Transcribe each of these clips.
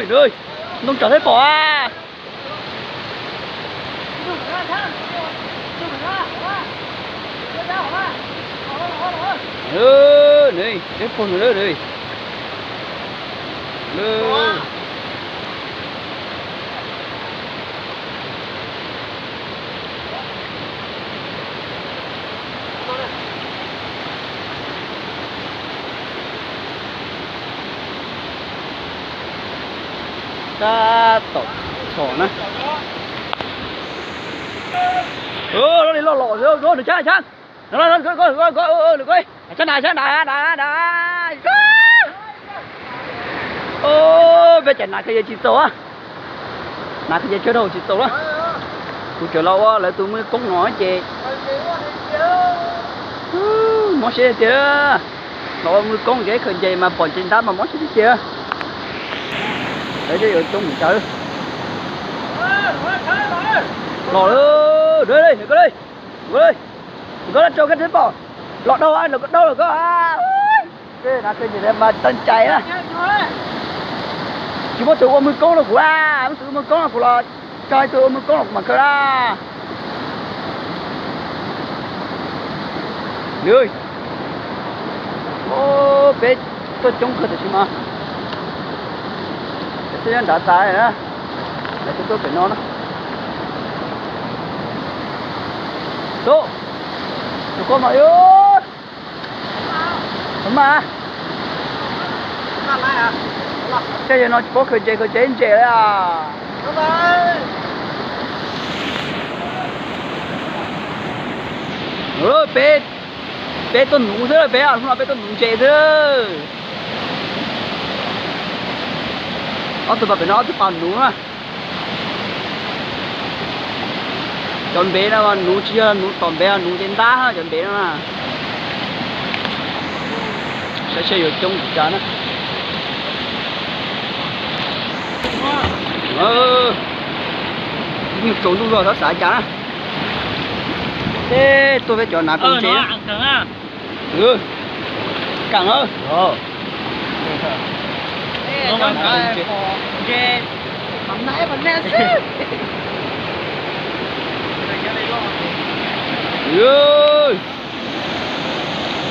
Ntoo tsawg thiab pom a. Nws, peb pog nws lawm nws. Tab tom txhom na. Loj li loj los, nws tshab tshab. Nws ko, tshab na, tshab na, na, na. Peb cov nav khaws ye tsis txaus a. Nav khaws ye tsawg dhau tsis txaus na. Kuv tseem los ua lawv tus muaj koob no ces mob siab tiag. Los ua muaj koob ces khaws nce mas pom nce ntab mas mob siab tiag tiag. Lawv yuav coob mus cas. Los, koj li, koj li, koj rau koj tsis pom. Los dhau, los dhau los koj. Mas txaus cai na. Tsis muaj tus ua muaj koob rau kuv a, muaj tus ua muaj koob rau kuv los tso tus ua muaj koob rau kuv mam khaws na. Peb tuaj coob kawg tam sim no. Xwb nrad tas na. Lawv tuaj pem no na. Tus, tus koj mas, mas, tej zaum no tsis paub khaws ntses, khaws ntses ntses li. Peb, peb tuaj nuv xwb, peb hnub no peb tuaj nuv ntses xwb. Ob tug pas pem no ob tug pas nuv na. Cov npev no nuv tsis yog nuv tom npev, nuv nce ntab cov npev no na. Saib seb yuav coob li cas na. Nyuag tsaus ntuj zog xav xav cas na. Tej tuaj peb cov nav khaws ntses. Kam na.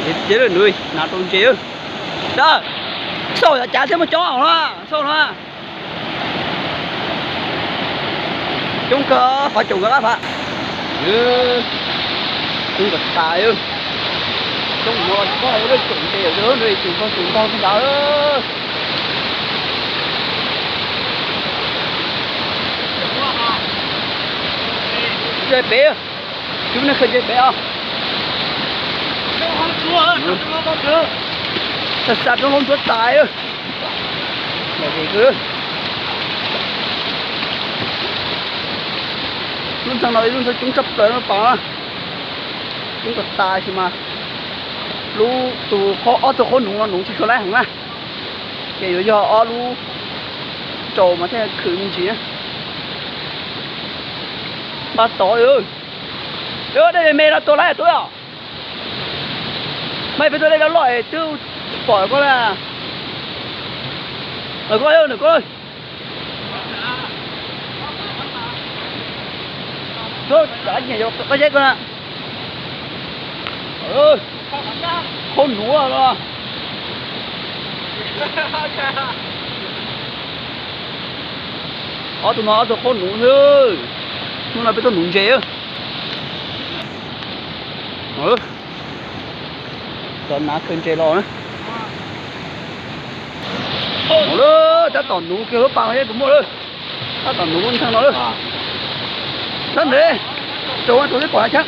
Tiag tiag, nav rau ntses. Xauj yog cav thiab muaj coob no, xauj no. Coob kawg, qhov tsoom kawg qab phav. Coob kawg tas. Coob no tsis paub hais ua lub tsoom ntses, lub tsoom pog tsoom ntog ntag. Ntses pem, tsis muaj neeg khaws ntses pem os. Xav xav rau hauv ntsuav tas. Lub ntxhab no ib lub ntxhab coob tshaj plaws no pas. Coob kawg tas sis mas lub tus, ob tug qhob nuv no nuv tsis tshua laib heev na. Ces yuav yog ob lub tsaus mas thiaj khwv me ntsis na. Npaj tod, dej me me no tua laib tub os. Mas peb tua dej loj loj es twb tsis pom koj na. Koj, koj, koj nyiam koj zeb koj na. Qhob nuv los. Ob tug no ob tug qhob nuv xwb. Hnub no peb tuaj nuv ntses. Cov nav khaws ntses los na. Tab tom nuv kiag lub pas no thiab kuv muaj lawm. Tab tom nuv lub ntheej no lawm. Txhob ntev, tsaus ua tsaus twb pom na cheeb.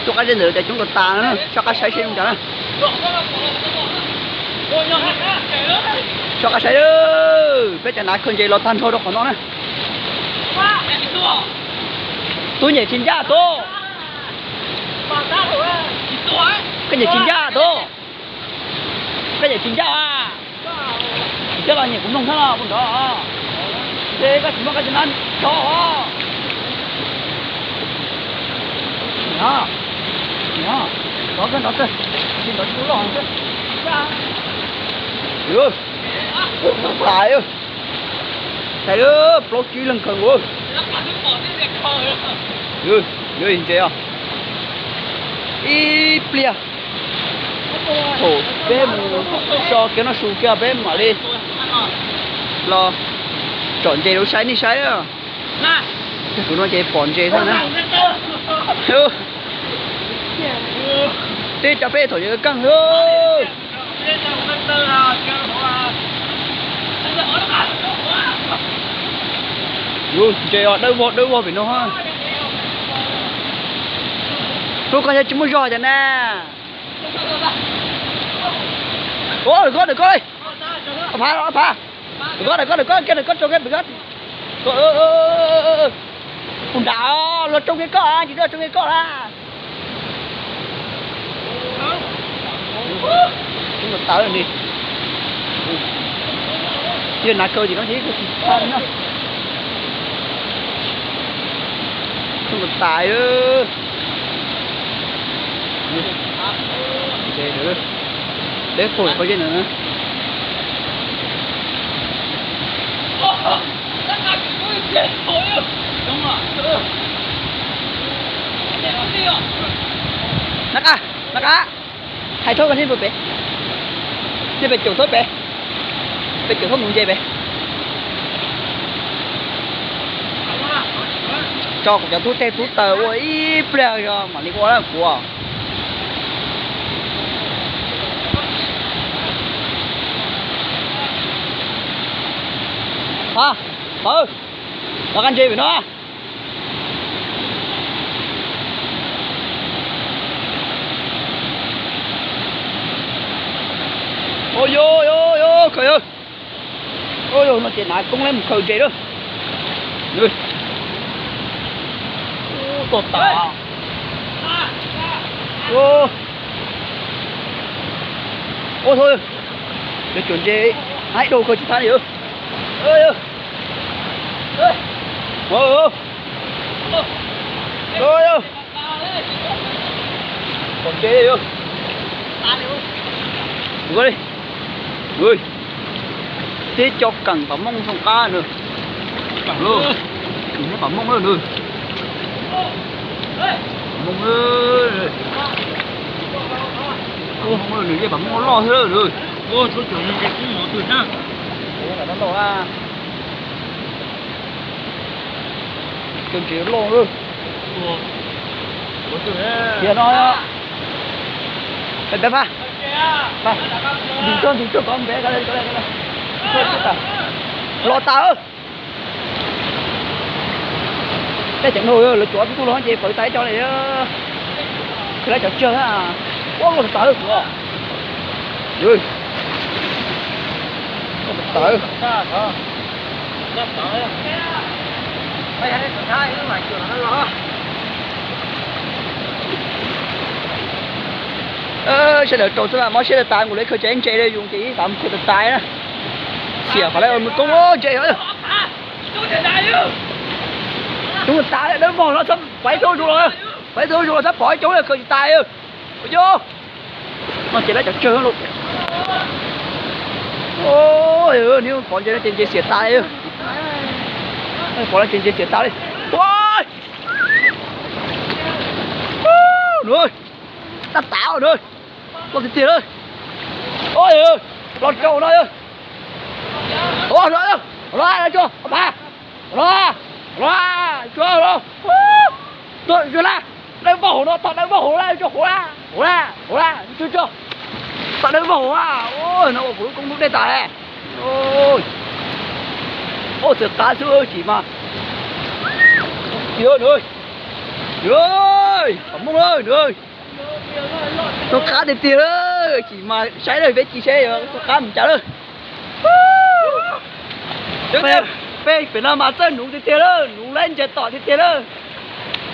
Tuaj qab zej ntawm cov coob kawg tas na, soj qab saib seb zoo cas na. Soj qab saib, peb cov nav khaws ntses los tag nrho rau qhov no na. Tub nyem tsis ncaj tub. Koj nyem tsis ncaj tub. Koj nyem tsis ncaj. Tsis coj los nyem kuv mloog thiab los kuv nrov. Ces koj tsis muaj koj tsis nab tso os. Nov, nov, nrov kawg nrov kawg, tsis nrov tsis loj xwb. Tais, tais, plaub tsib leeg kawg nkaus. Ntse os. Ib pliag thaum peb mus so kiag noj su kiag peb mam li los tsom ntses rau saib nej saib. Kiag kuv no ces pom ntses xwb na. Tib co peb thaum yog keej. Ntses os, dawb vog dawb vog pem no. Hnub koj yog tsis muaj zog cas na. Ua, nws koj nws koj li. Phav, phav. Nws koj nws koj nws koj kiag nws koj tso kiag nws koj. Ua nram los tsoo kiag koj, tsis tsoo kiag koj la. Tawv ni. Yog nav kaw ces no ces tsis tha li no. Tub tais. Deb pug qhov zeb no. Nab qab, nab qab. Hais thoob koj niaj pem, niaj pem caum thoob pem, pem caum thoob mus ntses pem. Tso kuv cov tub teg tub taws ua ib pliag zog mam li ua lawm kuv. Pab, pab, los kaj ntses pem no. Ua yog, ua yog, khaws yog. Ua yog, no ces nav koob lawv mus khaws ntses lawm. Ua, tau tas. Ua, ua thaum, lawv cuam ntses, haib dhau khaws tsis thab li. Pom ntses. Ua li. Tib co keem pam mooj zoo qab nws. Pam mooj lawm nws. Pam mooj, pam mooj nws yeej pam mooj loj xwb lawm nws. Cov ntses loj lawm. Tiag no. Peb pab, pab, ntim tuaj ntim tuaj kom ntev, los tas. Tej ceev no lawv cuav tub tub los ces pawv tas ib co li. Khaws lawv cov tsawg na. Ua, loj tas lawm kuv. Loj tas. Saib lawv rau xwb mas mob siab tas tas, nkaus li khaws tsev ntses li yus ces ib xav mus khaws tas tas na. Xiam qhov lawv mus koob ntses. Coob tas, dawb vog no, pais tau zus los, pais tau zus los txhob pom ib coob li khaws tsis tas. Ua yog, no ces lawv cov tsawg lawm. Nws pom ntses no ces ntses xiam tas li. Pom no ces ntses xiam tas li. Ua, nws, tab tas nws, loj tiag tiag lawm. Ua, los rau no. Ua, los, los, los, los, los, los, los, los, dawb vog hauv no, tom dawb vog hauv la, tso hauv la, hauv la, hauv la, tso, tso, tom dawb vog hauv la. No ua kuv lub koob lub dej tas li. Ua txawm qab xwb tsis mas. Nws, nws, pam mooj lawm nws. Tau qab tiag tiag lawm, tsis mas saib lawm peb cia saib tau qab mus cas lawm. Peb pem no mas txawj nuv tiag tiag lawm, nuv lawm ntses tom tiag tiag lawm.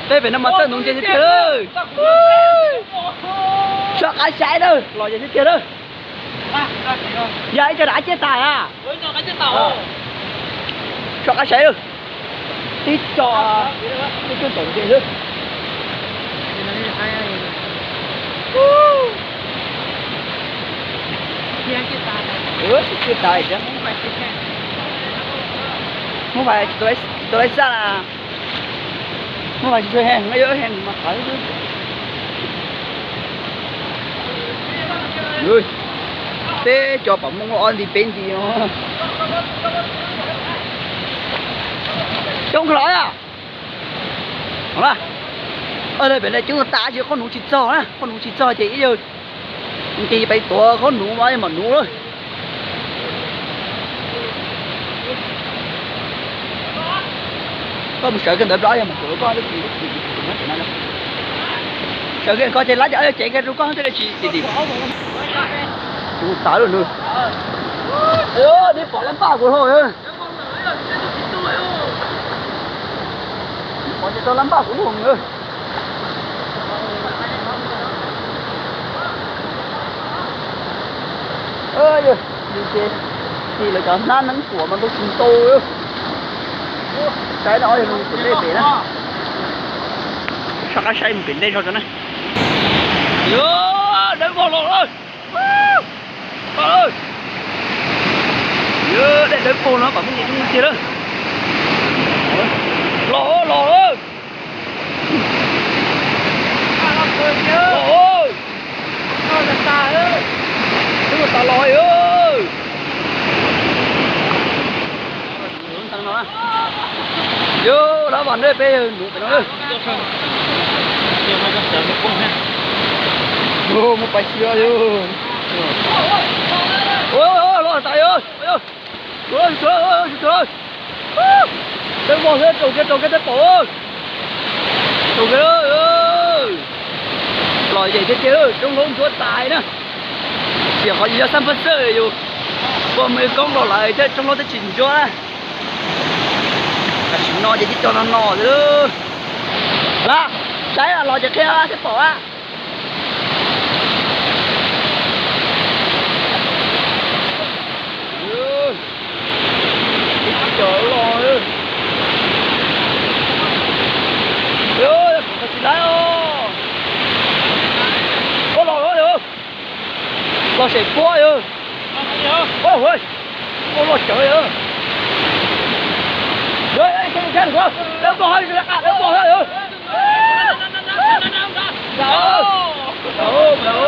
Peb pem no mas txawj nuv ntses tiag tiag lawm. Tso qab saib na, los tiag tiag lawm. Yog ib co dab ciaj tas a. Soj qab saib lawm. Tib co, tib co tom ntses xwb. Tsis tas thiab. Muab vais tsis tau laib xaj na. Muab vais tsis tshua heej, no yuav heej mas qhov xwb. Peb cov pom Hmoob ob nti peb nti. Coob kawg los. Pem no coob tas tas ces qhob nuv tsis txog na, qhob nuv tsis txog ces ib yawg nqis pais tuav qhob nuv mas mam nuv lawm. Koj mus sawv kiag ntawd plaub yog mas kuv koj sawv kiag koj ces lab ces cev kiag rau koj thiaj li tsis tim tim. Tus tas lawm nws. Neb pom lab npaj kuv hlo. Pom ces tau lab npaj kuv lub hoos. Yog li ces lawv cov hnab neeb tuam mas ntau tsis ntau. Saib no yog mus pem dej pem na. Soj qab saib mus pem dej zog tso na. Yog dawb vog los lawm. Dej dawb paug no kom muaj nyiaj coob tiag lawm. Los los los. Twb tas los. Yog lab vas nej peb nuv pem no. Muaj pais tsis los yog. Los tas yog. Dawb vog xwb, raus kiag raus kiag tej pom. Raus kiag. Los yem tiag tiag, roob hlaub ntsuab tas na. Tiam qhov yog xab pab xawj yus, koj mus koob los lawm thiab roob hlaub twb tsis ntsuab. Tam sim no ces tib co no no xwb. Lawm, saib los ces qhia thiab pom a. Tsis laib os. Ua los los, los sem puab yog. Ua los cawv yog. Lawv pog, lawv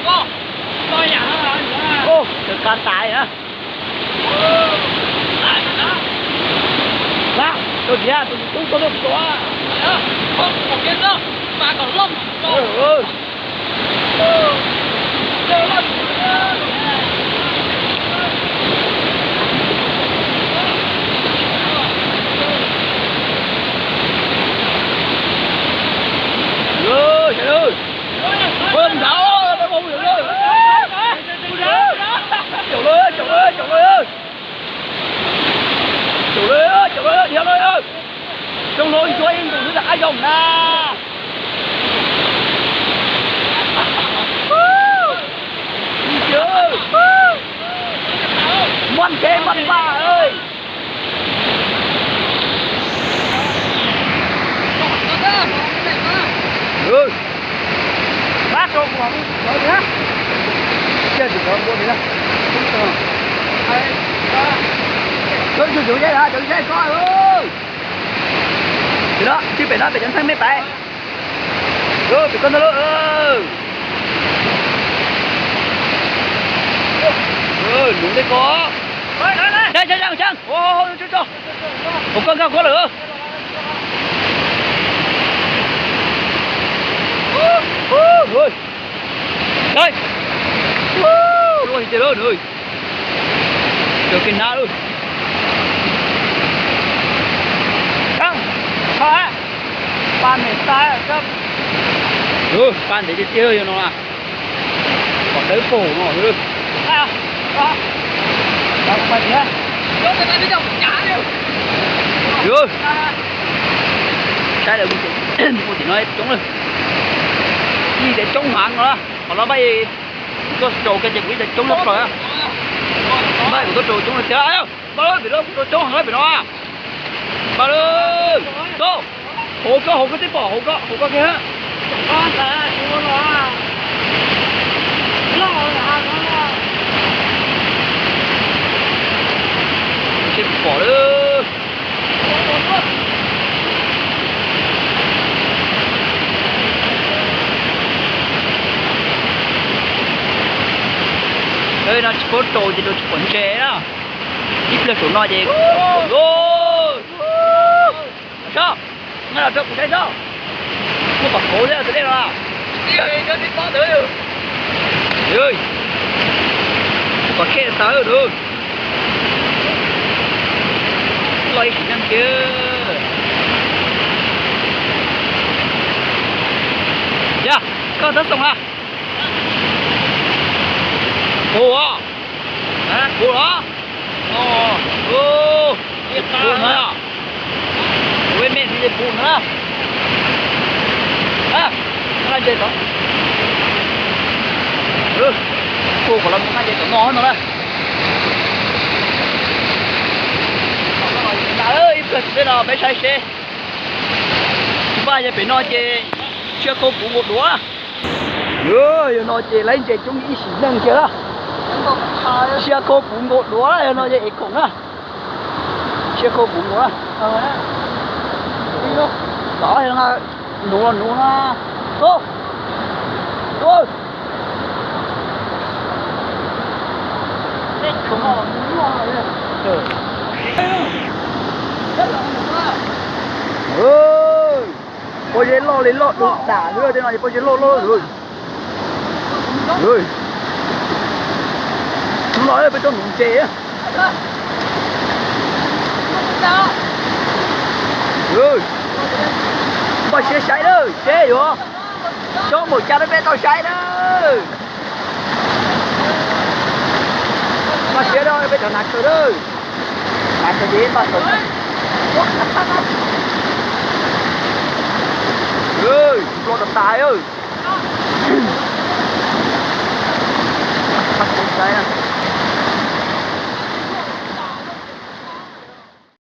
pog. Qa tas na. Lawm, tus tub txog lub tuav. Caum lawm, caum lawm, caum lawm. Caum lawm, caum lawm, dhia lawm. Zoo hlo ib ntsuab ib ntus xwb rov qab zoo na. Muaj kev muaj npaj. Pab rau kuv, cov ntawd, cov ntawd, cov ntawd, cov ntawd. Pem no, pem cov ntxheeb me pais. Pem koj ntag lauj. Nuv tej ko. Tseeb, tseeb, tseeb. Ua koj nkag kuab lawm. Luaj tiag tiag lawm nws. Cov kev hnab lawm. Pa ntev tiag tiag yog no. Kom dawb paug no. Saib lawm, mus tim no coob lawm. Ib ntev coob heev no, qhov no npaj tuaj raus kiag ces kuv ib ntev coob tshaj plaws. Npaj kuv tuaj raus coob li thiab. Npaj, pem no kuv raus coob heev pem no. Npaj, hauv koj, hauv koj twb pom, hauv koj, hauv koj kiag. Seb puas pom lawm. No tsis paub raus ces raus tsis pom ntses na. Ib pliag saum no ces, saib, nqa los rau kuv saib saib. Muaj tom kauv thiab tus dej no. Tom khe tas lawm. Loj ib sim neej kiag. Yog koj tab xoo na. Kuv, kuv los. Kuv na. Kuv me me xwb ces kuv na. Nqa ntses tod. Kuv qhov los nqa ntses tom no no na. Ib pliag tom ntej no peb saib seb. Tsis npaj yog pem no ces tsiaj khau puv nkaus duav. Yog no ces laib ntses coob ib sim neej kiag na. Tsiaj khau puv nkaus duav yog no ces ev khoom na. Tsiaj khau puv nkaus na. Tom nuv los nuv na. Pob zeb loj li loj dub dam xwb, tej no pob zeb loj loj. Hnub no peb tuaj nuv ntses. Npaj siab saib lawm seb yuav coob npaum cas rau peb tau saib na. Npaj siab rau peb cov hnav kawg lawm. Hnav kawg ces npaj tau. Nplo tas tas.